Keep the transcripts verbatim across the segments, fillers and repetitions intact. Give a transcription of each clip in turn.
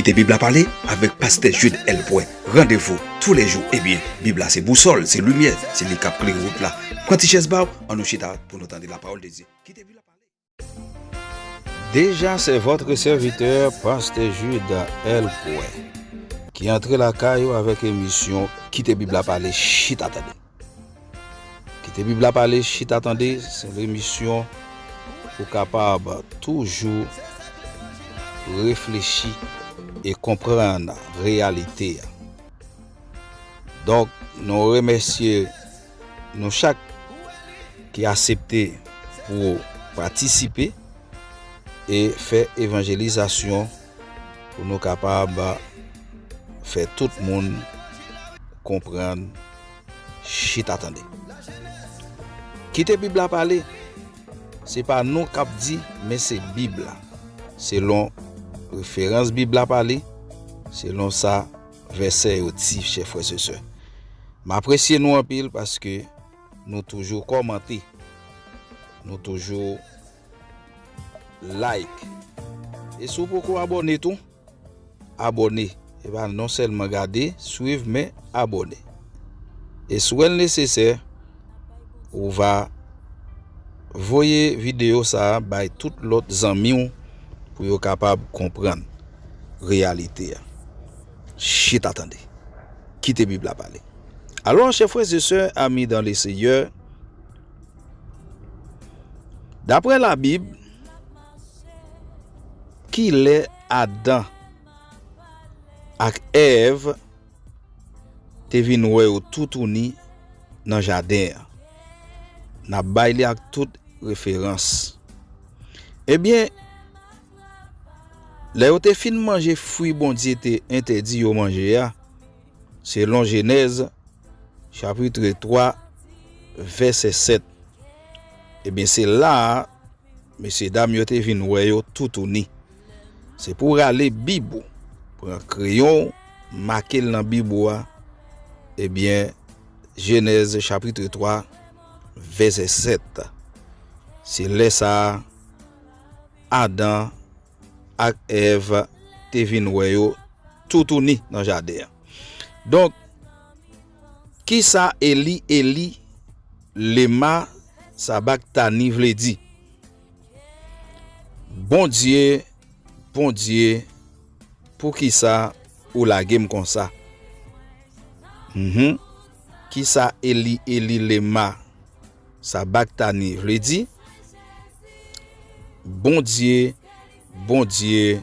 Kite Bib la pale avèk pastè Jude L. Pwè. Randevou toulejou. Ebyen, Bib la se bousòl, se limyè, se li k ap klere wout la. Pran ti chèz ba w, ann nou chita pou nou tande lapawòl de Dye. Kite Bib la pale. Déjà, c'est votre serviteur, Pasteur Jude L. Pwè, ki antre lakay ou avèk emisyon Kite Bib la pale, chita tande. Kite Bib la pale, chita tande, se lemisyon pou kapab toujou reflechi e konprann reyalite a. Donk, nou remèsye nou chak ki aksepte pou patisipe e fè evanjelizasyon pou nou kapab fè tout moun konprann. Chita tande. Kite Bib la pale. Se pa nou k ap di, men se Bib la. Selon referans Bib la pale, selon sa vèsè yo di, chè frè e sè. M apresye nou anpil paske nou toujou kòmante, nou toujou like. E si w poko abòne tou, abòne. E pa non sèlman gade, swiv, men abòne. E si w wè l nesesè, ou va voye videyo sa a bay tout lòt zanmi w pou yo kapab konprann reyalite a. Chita tande. Kite Bib la pale. Alò, chè frè e sè, ami dans le Seigneur, daprè Labib, kilè Adan ak Èv te vin wè yo toutouni nan jaden an? N ap bay li ak tout referans. Ebyen, lè yo te fin manje fwi Bondye te entèdi yo manje a, selon Jenèz, chapit twa, vèsè sèt, ebyen, se la a, mesyedam yo te vin wè yo toutouni. Se pou w rale Bib ou, pran kreyon w, make l nan Bib ou a, ebyen, Jenèz chapit twa, vèsè sèt. Se lè sa a, Adan ak Èv te vin wè yo toutouni nan jaden an. Donk, kisa Eli, Eli, lema sabaktani vle di? Bondye, Bondye, poukisa ou lage m konsa? Mhm. Kisa Eli, Eli, lema sabaktani vle di? Bondye, Bondye,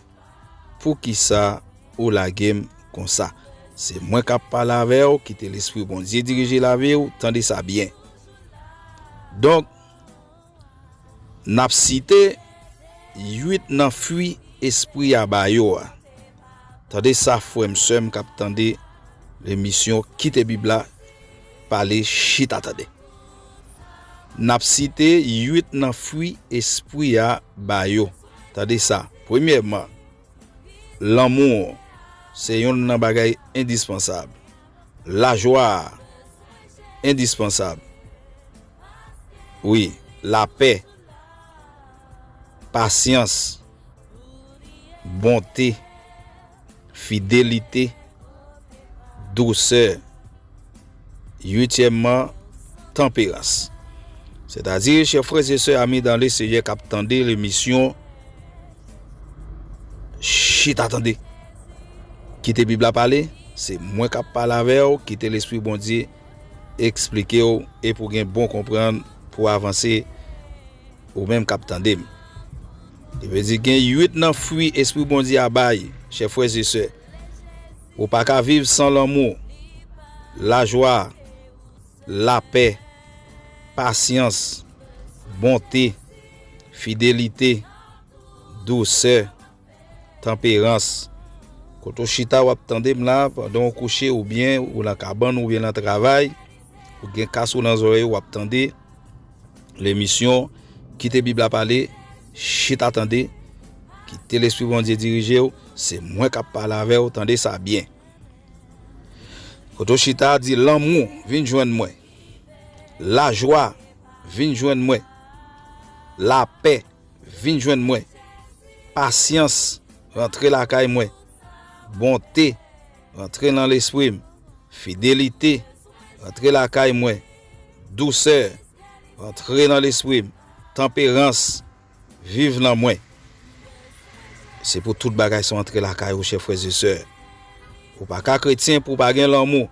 poukisa ou lage m konsa? Se mwen k ap pale avè w, kite Lespri Bondye dirije lavi w, tande sa byen. Donk, n ap site uit nan fwi Espri a ba yo a. Tande sa, frè m, sè m k ap tande lemisyon Kite Bib la pale, chita tande. N ap site uit nan fwi Espri a ba yo. Tande sa. Premyèman, lanmou se youn nan bagay endispansab. Lajwa endispansab. Wi, lapè, pasyans, bonte, fidelite, dousè. Uityèmman, tanperans. Sètadi, chè frè e sè, ami dans le Seigneur k ap tande lemisyon, chita tande. Kite Bib la pale, se mwen k ap pale avè w, kite Lespri Bondye eksplike w e pou w gen bon konprann pou w avanse, ou menm k ap tande m. Li vle di gen uit nan fwi Espri Bondye a bay, chè frè e sè. Ou pa ka viv san lanmou, lajwa, lapè, pasyans, bonte, fidelite, dousè, tanperans. Kote w chita, w ap tande m la, pandan w kouche oubyen ou nan kabann oubyen nan travay, ou gen kas ou nan zòrèy ou, w ap tande lemisyon Kite Bib la pale, chita tande, kite Lespri Bondye dirije w, se mwen k ap pale avè w, tande sa byen. Kote w chita, di, lanmou vin jwenn mwen, lajwa vin jwenn mwen, lapè vin jwenn mwen, pasyans rantre lakay mwen, Bonte, rantre nan lespri m. Fidelite, rantre lakay mwen. Dousè, rantre nan lespri m. Tanperans, viv nan mwen. Se pou tout bagay sa antre lakay ou, chè frè e sè. Ou pa ka kretyen pou w pa gen lanmou.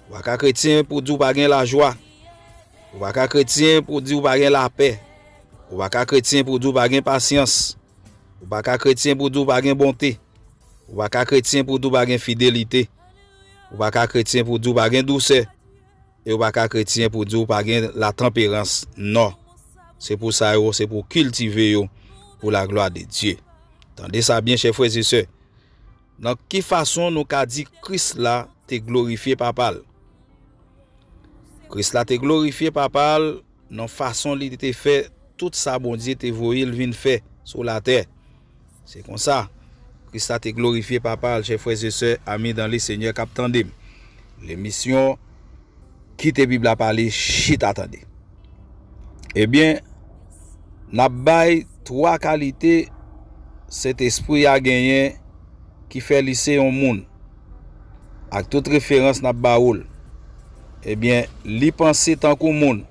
Ou pa ka kretyen pou di w pa gen lajwa. Ou pa ka kretyen pou di w pa gen lapè. Ou pa ka kretyen pou di w pa gen pasyans. Ou pa ka kretyen pou di w pa gen bonte. Ou pa ka kretyen pou di w pa gen fidelite. Ou pa ka kretyen pou di w pa gen dousè. E ou pa ka kretyen pou di w pa gen latanperans. Non. Se pou sa yo, se pou kiltive yo pou laglwa de Dye. Tande sa byen, chè frè e sè. Nan ki fason nou ka di Kris la te glorifye Papa l? Kris la te glorifye Papa l nan fason li te fè tout sa Bondye te voye l vin fè sou latè. Se konsa, Kris la te glorifye Papa l, chè frè e sè, ami dan le Senyè k ap tande m. Lemisyon Kite Bib la pale, chita tande. Ebyen, n ap bay twa kalite Sentespri a genyen ki fè li se yon moun, ak tout referans n ap ba ou l. Ebyen, li panse tankou moun,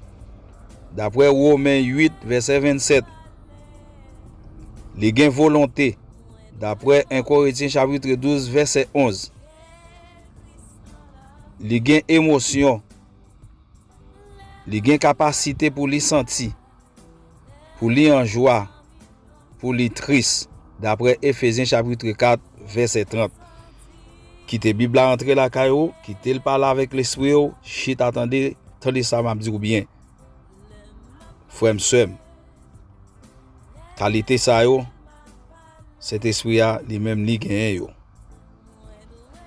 dapre Women uit, vèsè vennsèt. Li gen volonte, dapre en Korentyen chapit douz, vèsè onz. Li gen emosyon. Li gen kapasite pou li santi, pou li an jwa, pou li tris, dapre Efezyen chapit kat, vèsè trant. Kite Bib la antre lakay ou, kite l pale avèk lespri w, chita tande, tande sa m ap di w byen. Frè m, sè m, kalite sa yo, Sentespri a, li menm, li genyen yo.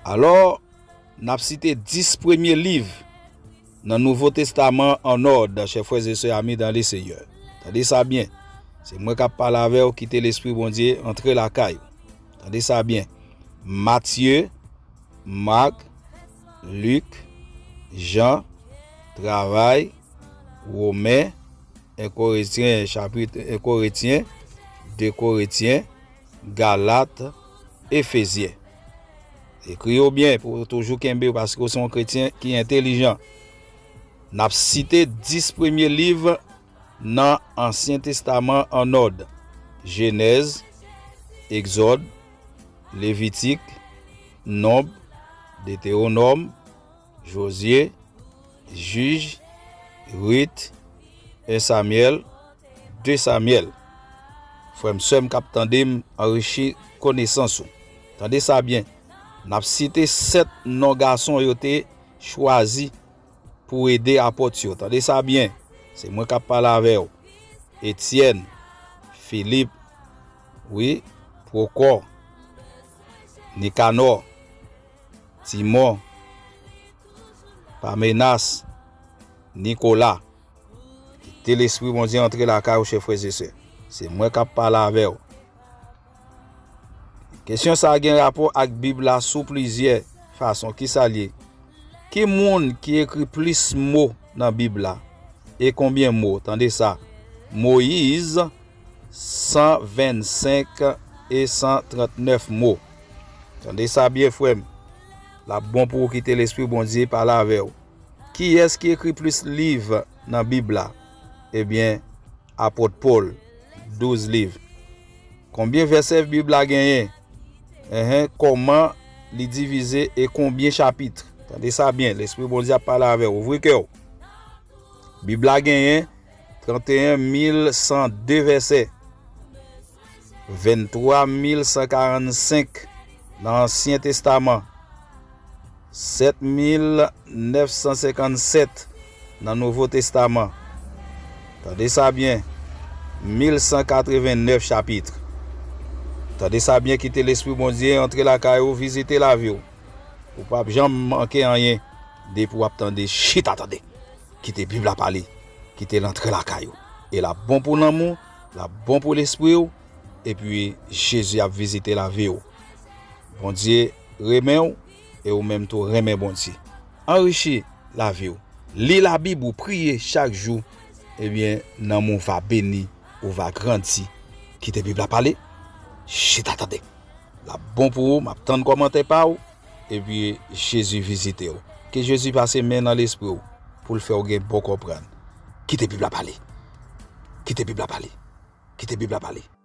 Alò, n ap site dis premye liv nan Nouvo Testaman an òd, chè frè e sè, ami dan le Senyè. Tande sa byen. Se mwen k ap pale avè w, kite Lespri Bondye antre lakay ou. Tande sa byen. Matye, Mak, Lik, Jan, Travay, Women, en Korentyen, chapit, en Korentyen, de Korentyen, Galat, Efezyen. Ekri yo byen pou w toujou kenbe yo, paske w se yon kretyen ki entelijan. N ap site dis premye liv nan Ansyen Testaman an òd: Jenèz, Egzòd, Levitik, Nonb, Detewonòm, Jozye, Jij, Rit, en Samyèl, de Samyèl. Frè m, sè m k ap tande m, anrichi konesans ou. Tande sa byen. N ap site sèt non gason yo te chwazi pou ede apot yo. Tande sa byen. Se mwen k ap pale avè w. Etyèn, Filip, wi, Pwokò, Nikanò, Timon, Pamenas, Nikola. Kite Lespri Bondye antre lakay ou, chè frè e sè. Se mwen k ap pale avè w. Kesyon sa a gen rapò ak Bib la sou plizyè fason. Kisa l ye? Ki moun ki ekri plis mo nan Bib la? E konbyen mo? Tande sa. Moyiz, san vennsenk e san trantnèf mo. Tande sa byen, frè m. L ap bon pou w kite Lespri Bondye pale avè w. Kiyès ki ekri plis liv nan Bib la? Ebyen, apot Pòl, douz liv. Konbyen vèsè Bib la genyen? Enhen, kòman li divize e konbyen chapit? Tande sa byen, Lespri Bondye ap pale avè w. Ouvri kè w. Bib la genyen tranteyen mil san de vèsè, venntwa mil san karannsenk nan Ansyen Testaman, sèt mil nèf san senkannsèt nan Nouvo Testaman. Tande sa byen, mil san katrevennèf chapit. Tande sa byen, kite Lespri Bondye antre lakay ou, vizite lavi w. Ou p ap janm manke anyen depi w ap tande, chita tande. Kite Bib la pale, kite l antre lakay ou. E l ap bon pou nanm ou, l ap bon pou lespri w, epi Jezi ap vizite lavi w. Bondye renmen w, e ou menm tou renmen Bondye. Anrichi lavi w. Li Labib ou, priye chak jou, ebyen, nanm ou va beni, ou va grandi. Kite Bib la pale, chita tande. L ap bon pou ou, m ap tann kòmantè pa w, epi Jezi vizite w. Ke Jezi pase men nan lespri w, pou l fè w gen bon konprann. Kite Bib la pale. Kite Bib la pale. Kite Bib la pale.